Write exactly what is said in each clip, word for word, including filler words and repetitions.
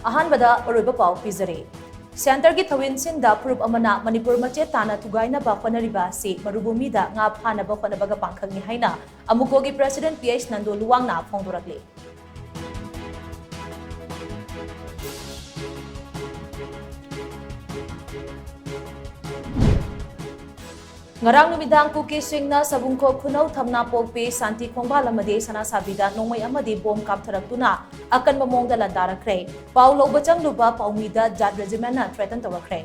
ꯑꯍꯥꯟꯕꯗ ꯑꯔꯣꯏꯕ ꯄꯥꯎ ꯄꯤꯖꯔꯤ꯫ ꯁꯦꯟꯇꯔꯒꯤ ꯊꯧꯋꯤꯟꯁꯤꯡꯗ ꯐꯨꯔꯨꯞ ꯑꯃꯅ ꯃꯅꯤꯄꯨꯔ ꯃꯆꯦꯠ ꯇꯥꯅ ꯊꯨꯒꯥꯏꯅꯕ ꯍꯣꯠꯅꯔꯤꯕ ꯑꯁꯤ ꯃꯔꯨꯚꯨꯃꯤꯗ ꯉꯥ ꯐꯥꯅꯕ ꯍꯣꯠꯅꯕꯒ ꯄꯥꯡꯈꯛꯅꯤ ꯍꯥꯏꯅ ꯑꯃꯨꯀꯣꯒꯤ President P H ꯅꯟꯗꯣ ꯂꯨꯋꯥꯡꯅ ꯐꯣꯡꯗꯣꯔꯛꯂꯤ꯫ ꯉꯔꯥꯡ ꯅꯨꯃꯤꯗꯥꯡ ꯀꯨꯀꯤꯁꯤꯡꯅ ꯁꯕꯨꯡꯈꯣꯛ ꯈꯨꯅꯧ ꯊꯝꯅꯥꯄꯣꯛꯄꯤ, ꯁꯥꯟꯇꯤ ꯈꯣꯡꯕꯥꯜ ꯑꯃꯗꯤ ꯁꯅꯥꯁꯥꯕꯤꯗ ꯅꯣꯡꯃꯩ ꯑꯃꯗꯤ ꯕꯣꯝ ꯀꯥꯞꯊꯔꯛꯇꯨꯅ ꯑꯀꯟꯕ ꯃꯑꯣꯡꯗ ꯂꯥꯟꯗꯥꯔꯛꯈ꯭ꯔꯦ꯫ ꯄꯥꯎ ꯂꯧꯕ ꯆꯪꯂꯨꯕ ꯄꯥꯎꯃꯤꯗ ꯖꯥꯠ Regiment ꯅ threaten ꯇꯧꯔꯛꯈ꯭ꯔꯦ꯫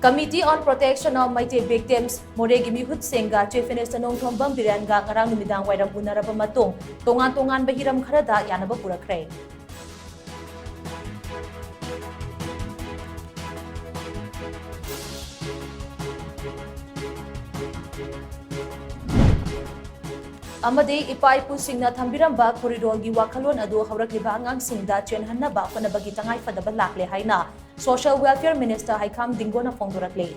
Committee on Protection of Meitei Victims, ꯃꯣꯔꯦꯒꯤ ꯃꯤꯍꯨꯠꯁꯤꯡꯒ Chief Minister ꯅꯣꯡꯊꯣꯝꯕꯝ ꯕꯤꯔꯦꯟꯒ ꯉꯔꯥꯡ ꯅꯨꯃꯤꯗꯥꯡ ꯋꯥꯏꯔꯝ ꯎꯅꯔꯕ ꯃꯇꯨꯡ, ꯇꯣꯉꯥꯟ ꯇꯣꯉꯥꯟꯕ ꯍꯤꯔꯝ ꯈꯔꯗ ꯌꯥꯅꯕ ꯄꯨꯔꯛꯈ꯭ꯔꯦ꯫ ꯑꯃꯗꯤ ꯏꯄꯥ ꯏꯄꯨꯁꯤꯡꯅ ꯊꯝꯕꯤꯔꯝꯕ ꯈꯣꯔꯤꯔꯣꯜꯒꯤ ꯋꯥꯈꯜꯂꯣꯟ ꯑꯗꯨ ꯍꯧꯔꯛꯂꯤꯕ ꯑꯉꯥꯡꯁꯤꯡꯗ ꯆꯦꯟꯍꯟꯅꯕ ꯍꯣꯠꯅꯕꯒꯤ ꯇꯉꯥꯏꯐꯗꯕ ꯂꯥꯛꯂꯦ ꯍꯥꯏꯅ Social Welfare Minister ꯍꯩꯈꯥꯝ ꯗꯤꯡꯒꯣꯅ ꯐꯣꯡꯗꯣꯔꯛꯂꯤ꯫